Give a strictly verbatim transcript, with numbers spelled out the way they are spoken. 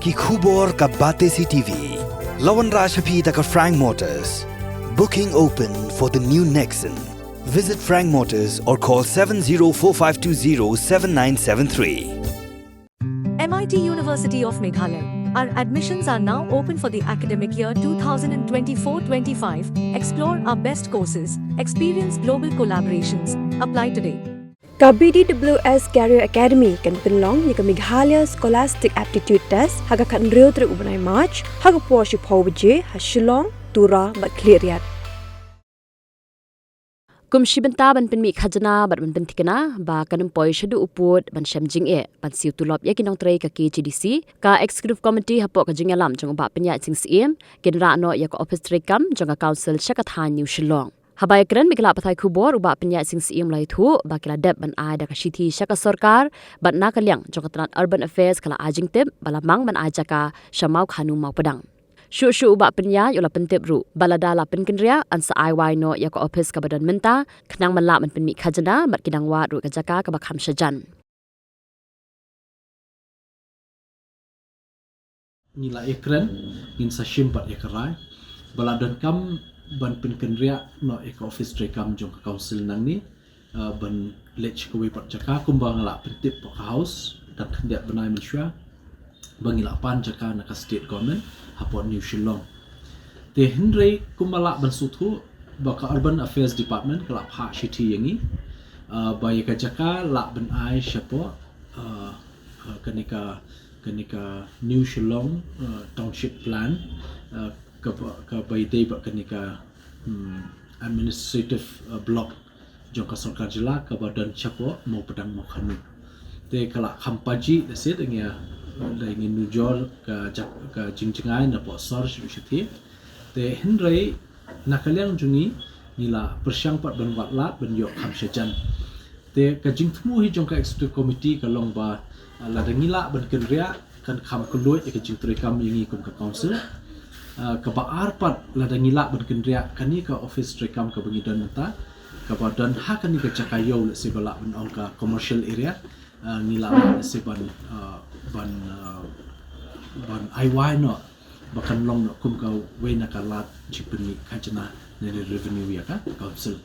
Ki khubor ka Batesi T V. La wanrah sha phi da ka Frank Motors. Booking open for the new Nexon. Visit Frank Motors or call seven zero four five two zero seven nine seven three. M I T University of Meghalaya. Our admissions are now open for the academic year twenty twenty-four twenty-five. Explore our best courses, experience global collaborations. Apply today. Ka B D W S Career Academy kan pynlong ïa ka Meghalaya Scholastic Aptitude Test ha ka khathynriew tarik u bnai March ha ka por shiphew baje ha Shillong, Tura bad Khliehriat. Kum shi bynta ban pynmih khajna bad ban pynthikna ba kan ym poi shaduh u pud ban shem jingeh ban siew tulop ïa ki nongtrei ka K H A D C, ka Executive Committee hapoh ka jingïalam jong u Bah Pynïaid Sing Syiem kin rah noh ïa ka ophis treikam jong ka Council sha ka thaiñ New Shillong. Haba ïakren bad ki lad pathai khubor, u Bah Pynïaid Sing Syiem u la ïathuh ba ki la dep ban ai da ka shithi sha ka sorkar bad na ka liang jong ka tnat Urban Affairs ka la ai jingtip ba la mang ban ai jaka sha Mawkhanu Mawpdang. Shuh shuh u Bah Pynïaid u la pyntip ruh ba lada la pynkynriah, yn sa ai wai noh ïa ka ophis kaba don mynta khnang ban lah ban pynmih khajna bad ki nang wad ruh ka jaka kaba kham shajan. Ngi la ïakren, ngin sa shim pat ïa ka rai ba la donkam ban pynkynriah noh ïa ka ophis treikam jong ka Council nangne, uh, ban leit sha kawei pat jaka, kumba nga la pyntip hapoh ka House tang khyndiat bnai mynshuwa ba ngi la pan jaka na ka State Government hapoh New Shillong. Te hynrei kumba lah ban sngewthuh ba ka Urban Affairs Department ka la phah shithi ïa ngi, uh, ba ïa ka jaka lah ban ai shapoh, uh, uh, kane ka, kane ka New Shillong, uh, Township Plan, uh, kaba, kaba ïadei bad kane ka, hmm, administrative, uh, block jong ka sorkar jylla kaba don shapoh Mawpdang Mawkhanu. Te ka la kham pajih da shisha, ngi ïa, da ngi nujor ka jak-, ka jingjngai na poh sor shuh shuh. Te hynrei na ka liang jong ngi, ngi la pyrshang pat ban wad lad ban ïoh kham shajan. Te ka jingthmu hi jong ka Executive Committee ka long ba, uh, lada ngi lah ban kynriah, kan kham kylluid ïa ka jingtreikam ïa ngi kum ka Council. Uh, kaba ar pat, lada ngi lah ban kynriah kane ka ophis treikam kaba ngi don mynta, kaba don ha kane ka jaka ïew, lehse ba lah ban ong ka commercial area, uh, ngi lah lehse ban, uh, ban, uh, ban ai wai noh ba kan long noh kum kawei na ka lad jingpynmih khajna ne revenue ïa ka Council.